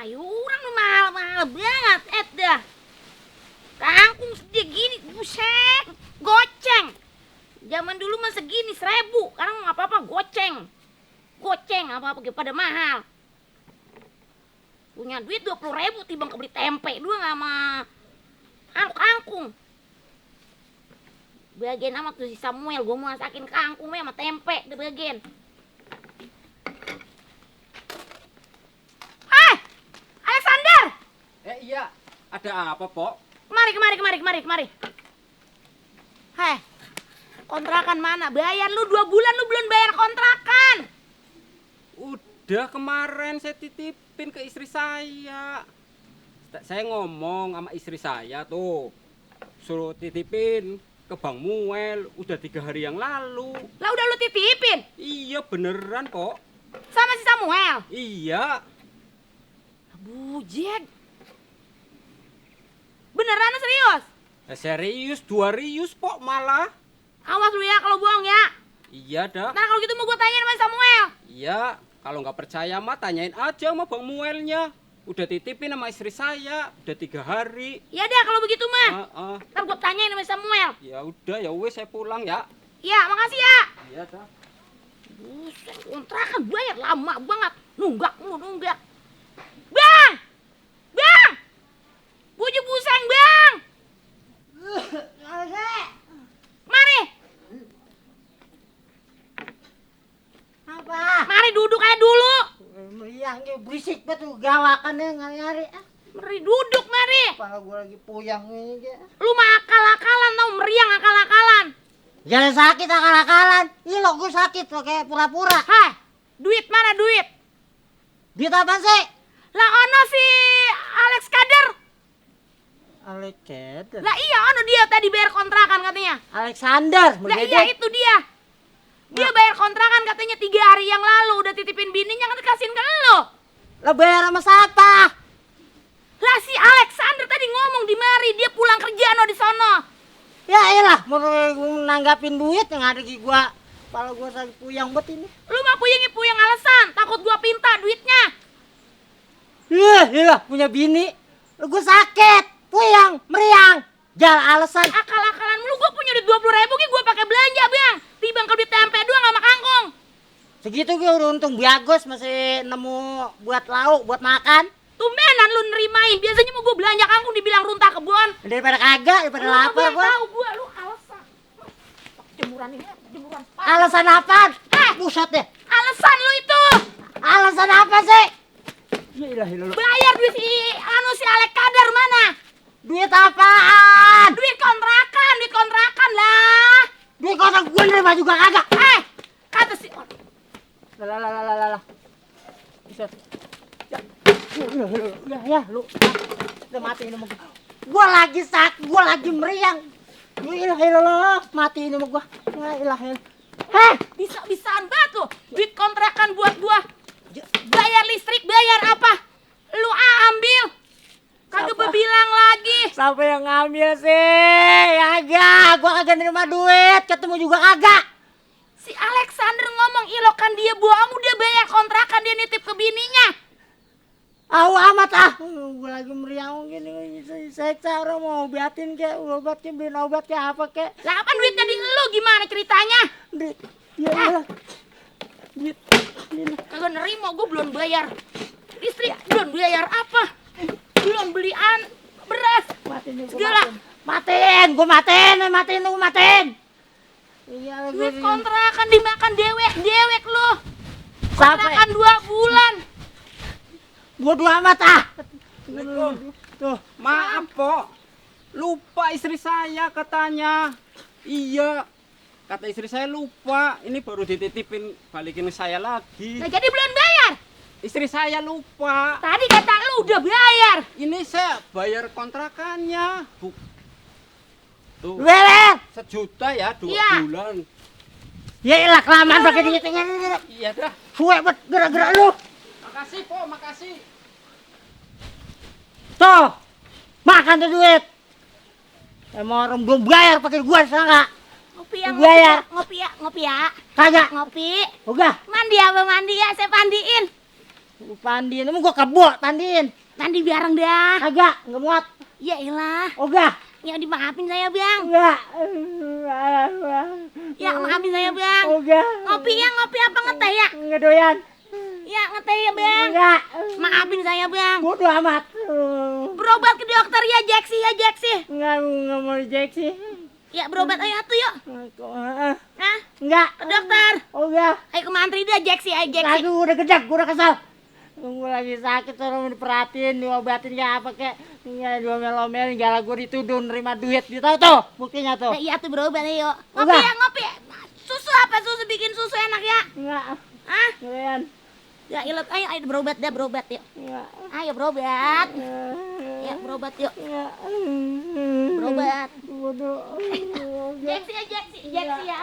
sayuran mahal-mahal banget, dah. Kangkung segini, buset, goceng. Zaman dulu mah segini 1.000, sekarang nggak apa-apa goceng. Goceng apa-apa pada mahal. Punya duit 20.000 timbang kebeli tempe dua sama kangkung. Bagian sama tuh si Samuel, gue mau masakin kangkungnya sama tempe di bagian. Hai, Alexander. Iya, ada apa, Pok? Kemari. Hei, kontrakan mana? Bayar lu 2 bulan lu belum bayar kontrakan. Udah kemarin saya titipin ke istri saya. Saya ngomong sama istri saya tuh, suruh titipin ke Bang Muel udah 3 hari yang lalu. Lah udah lu titipin? Iya beneran, Pok. Sama si Samuel? Iya. Bujek. Beneran serius? Serius, 2 rius, Pok, malah. Awas lu ya kalau bohong ya. Iya dah. Nah kalau gitu mau gue tanyain sama Samuel. Iya, kalau nggak percaya mah tanyain aja sama Bang Muelnya. Udah titipin sama istri saya, udah 3 hari. Ya dah kalau begitu mah. Ntar gue tanyain sama Samuel. Ya udah, ya wes saya pulang ya. Iya, makasih ya. Iya dah. Buset, kontrakan bayar lama banget. Nunggak. Bang! Bujuk buseng, Bang! Mari! Apa? Mari duduk aja dulu. Meriangnya berisik betul gawakannya ngari-ngari. Mari duduk, mari. Kepala gue lagi puyang ini dia. Lu mah akal-akalan tau, meriang akal-akalan. Jangan sakit akal-akalan. Ih lo gue sakit lo kayak pura-pura. Hah, duit mana duit? Duit apa sih? Lah ono si Alex Kader. Alexander. Lah iya ono dia tadi bayar kontrakan katanya. Alexander. Lah iya itu dia. Dia bayar kontrakan katanya 3 hari yang lalu. Udah titipin bininya kan dikasihin ke lo. Lo bayar sama siapa? Lah si Alexander tadi ngomong di mari. Dia pulang kerja no di sono. Ya iyalah mau nanggapin duit yang ada di gua. Kepala gua lagi puyang bet ini. Lu mah puyeng alasan. Takut gua pinta duitnya. Iya punya bini. Lo gue sakit. Puyang, meriang, jalan alasan. Akal-akalan lu, gue punya duit 20.000 ki gue pakai belanja bang. Timbang ke duit tempe doang sama kangkung. Segitu gue udah untung bagus masih nemu buat lauk, buat makan. Tumbenan lu nerimain, biasanya mau gue belanja kangkung dibilang runtah kebun. Daripada kagak, daripada lapar gue. Tahu gue, lu alasan. Jemuran ini, jemuran. Alasan apa? Buset deh. Alasan lu itu. Alasan apa sih? Iyalah. Bayar duit si Alek Kadar mana? Duit apaan? Duit kontrakan lah. Duit kontrak gue nerima juga kagak. Kata si... Lah. Buset. Ya, lu. Udah mati ini sama gue. Gue lagi sakit, gue lagi meriang. Iyalah, mati ini sama gue. Iyalah. Bisa-bisaan banget lu. Duit kontrakan buat gua. Bayar listrik, bayar apa? Lu ambil. Kagak berbilang lagi. Siapa yang ngambil sih? Kagak, gua kagak nerima duit, ketemu juga kagak. Si Alexander ngomong ilokan dia bohong, udah bayar kontrakan dia nitip ke bininya. Amat gua lagi meriang gini, saya cara mau obatin kayak obat kayak beliin obat kayak apa kayak. Lah apa duitnya di lu gimana ceritanya? Duit, iya. Duit, ini. Kagak nerima, gua belum bayar listrik, belum bayar apa? Belum belian beras. Matiin. Iya, duit kontrakan dimakan dewek lu. Sampai Kontrakan 2 bulan. bodo amat Tuh, maaf, Pok. Lupa istri saya katanya. Iya. Kata istri saya lupa. Ini baru dititipin balikin ke saya lagi. Nah, jadi belum bayar. Istri saya lupa. Tadi kata lu udah bayar. Ini saya bayar kontrakannya. Tuh. beres. 1 juta ya 2 Iya. bulan. Ya elah kelamaan pakai duit ini. Iya dah. Suwe bet gerak-gerak lu. Makasih, Pok, makasih. Tuh. Makan tuh duit. Emang orang belum bayar pakai gua enggak? Ngopi ya, Bayar. ngopi ya. Kagak. Ngopi. Udah. Mandi apa mandi ya, saya mandiin. Gua Tandin, emang gua kebo, Tandin. Nanti biarang dah. Kagak, enggak muat. Ya ilah. Ogah. Ya dimaafin saya bang. Enggak. Ya maafin saya bang. Ogah. Ngopi ya, ngopi apa ngeteh ya? Enggak doyan. Ya ngeteh ya bang. Enggak. Maafin saya bang. Bodoh amat. Berobat ke dokter ya Jaksi ya Jaksi. Enggak mau injeksi. Ya berobat ayo atuh yuk. Hah? Enggak. Ke dokter. Ogah. Ayo ke mantri dah Jaksi, ayo Jaksi. Aduh, udah gedek, gua udah kesal. Gua lagi sakit, orang diperhatiin, diobatin kayak apa kek. Ya, diomel-omelin, gala gua dituduh nerima duit. Dia tahu tuh, buktinya tuh. Nah, iya tuh berobat ayo. Ngopi Udah. ya, ngopi. Susu apa susu bikin susu enak ya? Enggak. Hah? Doyan. Ya ilat ayo berobat dah berobat yuk. Enggak. Ayo berobat. Ya berobat yuk. Enggak. Berobat. Bodoh. Jaksi ya Jaksi, Jaksi ya.